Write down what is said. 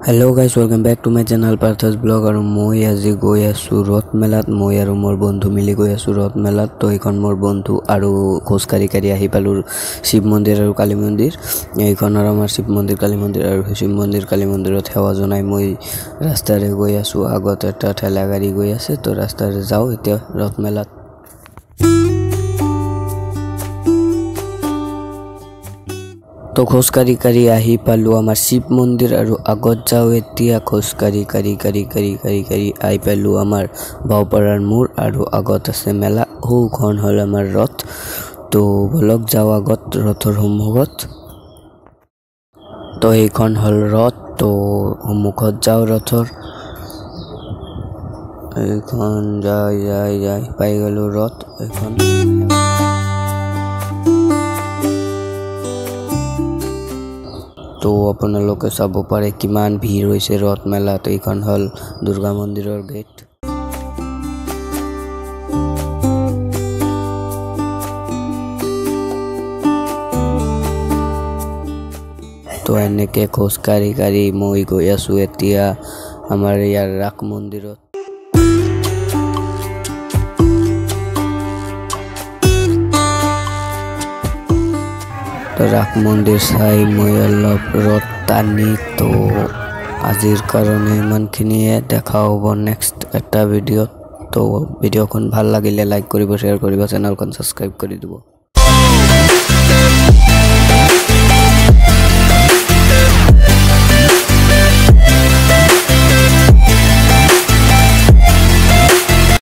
Hello guys, welcome back to my channel Partha's blog. আৰু মই আজি গৈ আছোঁ ৰথ মেলাত। মই আৰু মোৰ বন্ধু মিলি গৈ আছোঁ ৰথ মেলাত। তো এইখন মোৰ বন্ধু আৰু খোজকাঢ়ি কাঢ়ি আহি পালোঁ শিৱ মন্দিৰ আৰু কালী মন্দিৰ। এইখন আৰু আমাৰ শিৱ মন্দিৰ কালী মন্দিৰ আৰু শিৱ মন্দিৰ কালী মন্দিৰত সেৱা জনাই মই ৰাস্তাৰে গৈ আছোঁ। আগত এটা ঠেলা গাড়ী গৈ আছে, তো ৰাস্তাৰে যাওঁ এতিয়া ৰথ মেলাত। তো খোজকাঢ়ি কাঢ়ি আহি পালোঁ আমাৰ শিৱ মন্দিৰ আৰু আগত যাওঁ এতিয়া খোজকাঢ়ি কাঢ়ি কাঢ়ি কাঢ়ি কাঢ়ি কাঢ়ি আহি পালোঁ আমাৰ বাওপাৰাৰ মূৰ আৰু আগত আছে মেলা। সৌখন হ'ল আমাৰ ৰথ। তো বলক যাওঁ আগত ৰথৰ সন্মুখত। তো এইখন হ'ল ৰথ। তো সন্মুখত যাওঁ ৰথৰ। এইখন যাই যাই যাই পাই গ'লোঁ ৰথ এইখন। তো আপোনালোকে চাব পাৰে কিমান ভিৰ হৈছে ৰথ মেলাত। এইখন হ'ল দুৰ্গা মন্দিৰৰ গেট। তো এনেকে খোজকাঢ়ি কাঢ়ি মই গৈ আছোঁ এতিয়া আমাৰ ইয়াৰ ৰাস মন্দিৰত। ৰাস মন্দিৰ চাই মই অলপ ৰথ টানি। তো আজিৰ কাৰণে ইমানখিনিয়ে, দেখা হ'ব নেক্সট এটা ভিডিঅ'ত। তো ভিডিঅ'খন ভাল লাগিলে লাইক কৰিব, শ্বেয়াৰ কৰিব, চেনেলখন ছাবস্ক্ৰাইব কৰি দিব।